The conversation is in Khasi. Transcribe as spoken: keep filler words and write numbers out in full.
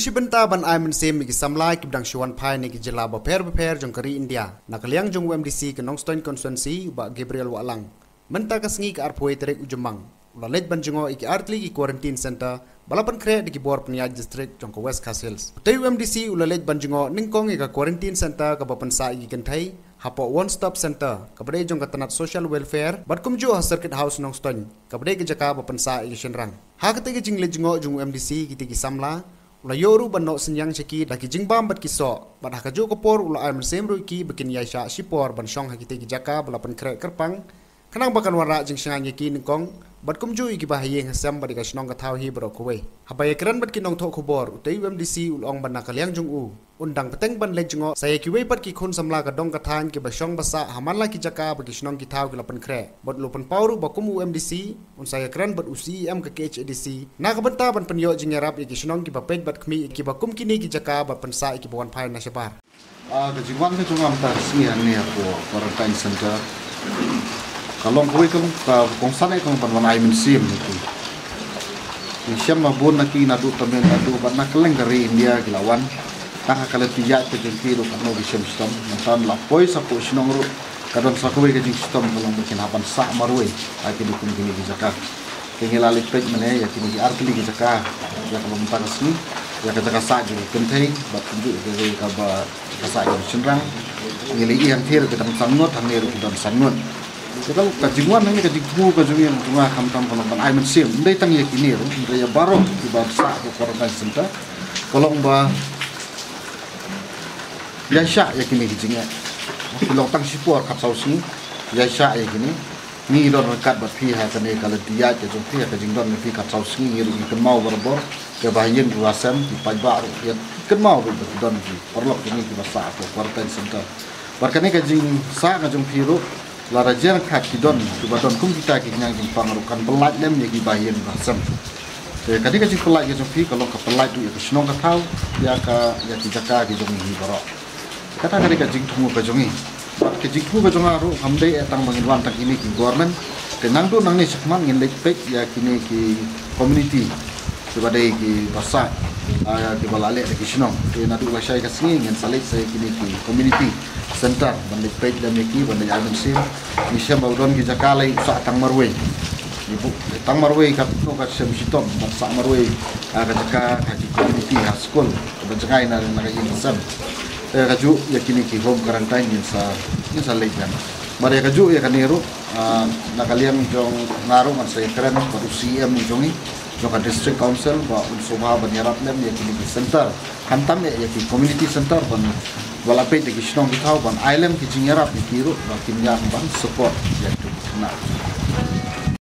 Shi bynta ban ai mynsiem ïa ki samla kiba dang shu wan phai na ki jylla bapher bapher jong ka ri India, na ka liang jong u MDC ka Nongstoiñ Constituency, u Bah Gabriel Wahlang, mynta ka sngi ka arphew tarik u Jymmang, u la leit ban jngoh ïa ki artylli ki quarantine center ba la pynkhreh da ki bor pynïaid district jong ka West Khasi Hills. Utei u MDC u la leit ban jngoh nyngkong ïa ka quarantine center kaba pynsah ïa ki kynthei hapoh One Stop Center kaba dei jong ka tnat Social Welfare, bad kumjuh ha Circuit House Nongstoiñ kaba dei ka jaka ba pynsah ïa ki shynrang. Ha katei ka jingleit jngoh jong u MDC ïa kitei ki samla, u la ïoh ruh ban noh synñiang sha ki da ki jingbam bad ki soh, bad ha kajuh ka por u la ai mynsiem ruh ïa ki ba kin ïaishah shipor ban shong ha kitei ki jaka ba la pynkhreh kyrpang, khnang ba kan wanrah jingshngaiñ ïa ki nyngkong, bad kumjuh ïa kiba ha ïing ha sem bad ïa ka shnong ka thaw hi baroh kawei. Haba ïakren bad ki nongthoh khubor, utei u MDC u la ong ba na ka liang jong u, un dang bteng ban leit jngoh sa ïa kiwei pat ki khun samla ka dong ka thaiñ kiba shong ba sah ha man la ki jaka ba ki shnong ki thaw ki la pynkhreh, bad u la pynpaw ruh ba kum u MDC un sa ïakren bad u CEM ka KHADC na ka bynta ban pynïoh jingïarap ïa ki shnong kiba peit bad khmih ïa kiba kum kine ki jaka ba pynsah ïa kiba wan phai na shabar. Ah, ka jingwan ka jong nga mynta ka sngi hangne hapoh quarantine center ka long kawei ka long ka kongsan eh ka long ban wan ai mynsiem ïa ki. Ngi shem ma bun na ki naduh Tamil Nadu bad na kylleng ka ri India ki la wan. Tang ha ka lynti ïaid ka jong ki ruh katno ki shem shitom. Mynta la poi sa hapoh shnong ruh ka don sa kawei ka jingshitom ka long ba kin hap ban sah marwei ha kine kum kine ki jaka. Te ngi la leit peit mynne ïa kine ki artylli ki jaka, ïa kaba mynta ka sngi, ïa ka jaka sah ki kynthei bad kumjuh ïa ka jaka ba ka sah ki shynrang. Ngi la ïohi hangtei ruh ki dang san ngut, hangne ruh ki don san ngut. Te ka, ka jingwan hangne, ka jingthmu ka jong ngi jong nga khamtam ka long ban ai mynsiem, ym dei tang ïa kine ruh, hynrei ïa baroh kiba sah ha quarantine center, ka long ba ïaishah ïa kine ki jingeh. Ki long tang shipor khatsaw sngi, ïaishah ïa kine. Ngi don ryngkat bad phi ha kane ka lynti ïaid ka jong phi, ha ka jingdon jong phi khatsaw sngi, ngi ruh ngi kynmaw barabor kiba ha ïing kiba ha sem, ki paidbah ruh ki kynmaw ruh ba ki don ki paralok jong ngi kiba sah ha quarantine center. Bad kane ka jingsah ka jong phi ruh, lada jia ryngkat ki don kiba don kum kita ki khñiang jingpang ruh, kan pyllait lem ïa kiba ha ïing kiba ha sem. Te kane ka jingpyllait ka jong phi ka long ka pyllait ruh ïa ka shnong ka thaw, ïa ka, ïa ki jaka ki jong ngi baroh. Kata ka dei ka jingthmu ka jong ngi. Bad ka jingthmu ka jong nga ruh kam dei eh tang ba ngin wan tang kine ki government. Te nangta nangne shakhmat ngin leit peit ïa kine ki community kiba dei kiba sah, ah, kiba la leh da ki shnong. Te naduh lashai ka sngi ngin sa leit sa ïa kine ki community center ban leit peit lem ïa ki, ban leit ai mynsiem. Ngi shem ba u don ki jaka lei u sah tang marwei. Ngi buh tang marwei katno ka shem shitom ban sah marwei, ah, ka jaka, ka ki community, ha skul, kaba jngai na, na ka ïing ka sem. Eh, kajuh ïa kine ki home quarantine ngin sa, ngin sa leit lem. Bad ïa kajuh ïa kane ruh, ah, na ka liang jong nga ruh ngan sa ïakren bad u CEM jong ngi, jong ka District Council, ba un sngewbha ban ïarap lem ïa kine ki center, khamtam eh ïa ki community center ban, ba la peit da ki shnong ki thaw, ban ai lem ki jingïarap ïa ki ruh ba kin ïam ban support ïa ki khynnah.